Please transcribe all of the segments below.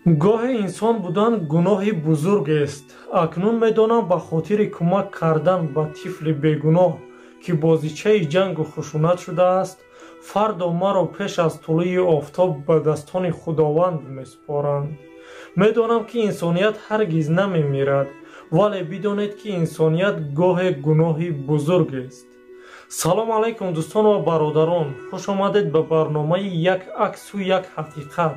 Гоҳе инсон будан гуноҳи бузургест. Акнун медонам, ба хотири кӯмак кардан ба тифли бегуноҳ, ки бозичаи ҷангу хушунат шудааст, фардо маро пеш аз тулӯи офтоб ба дастони Худованд месупоранд. Медонам, ки инсоният ҳаргиз намемирад, вале бидонед, ки инсоният гоҳе гуноҳи бузургест. Салом алайкум, дӯстон ва бародарон, хуш омадед ба барномаи «Як аксу як ҳақиқат».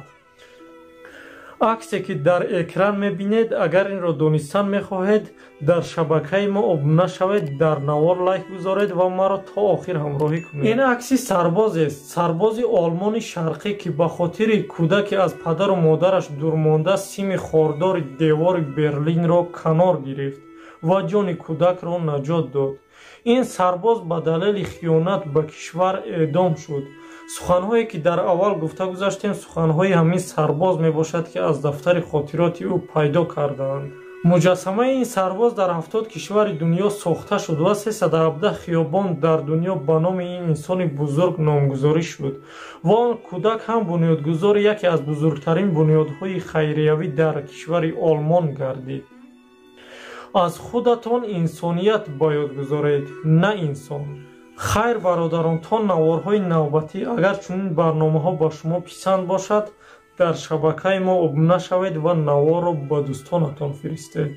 Аксе, ки дар экран мебинед, агар инро донистан мехоҳед, дар шабакаи мо обуна шавед, дар навор лайк гузоред ва маро то охир ҳамроҳӣ кунед. Ин акси сарбозест, сарбози Олмони Шарқӣ, ки ба хотири кӯдаке аз падару модараш дурмонда сими хордори девори Берлинро канор гирифт ва ҷони кӯдакро наҷот дод. Ин сарбоз ба далели хиёнат ба кишвар эъдом шуд. Суханҳое, ки дар аввал гуфта гузаштем, суханҳои ҳамин сарбоз мебошад, ки аз дафтари хотироти ӯ пайдо кардаанд. Муҷассамаи ин сарбоз дар 70 кишвари дунё сохта шуд ва 317 хиёбон дар дунё ба номи ин инсони бузург номгузорӣ шуд ва он кӯдак ҳам бунёдгузори яке аз бузургтарин бунёдҳои хайриявӣ дар кишвари Олмон гардид. Аз худатон инсоният ба ёд гузоред, на инсон. Хайр, бародарон, то наворҳои навбатӣ. Агар чунин барномаҳо ба шумо писанд бошад, дар шабакаи мо обуна шавед ва наворро ба дӯстонатон фиристед.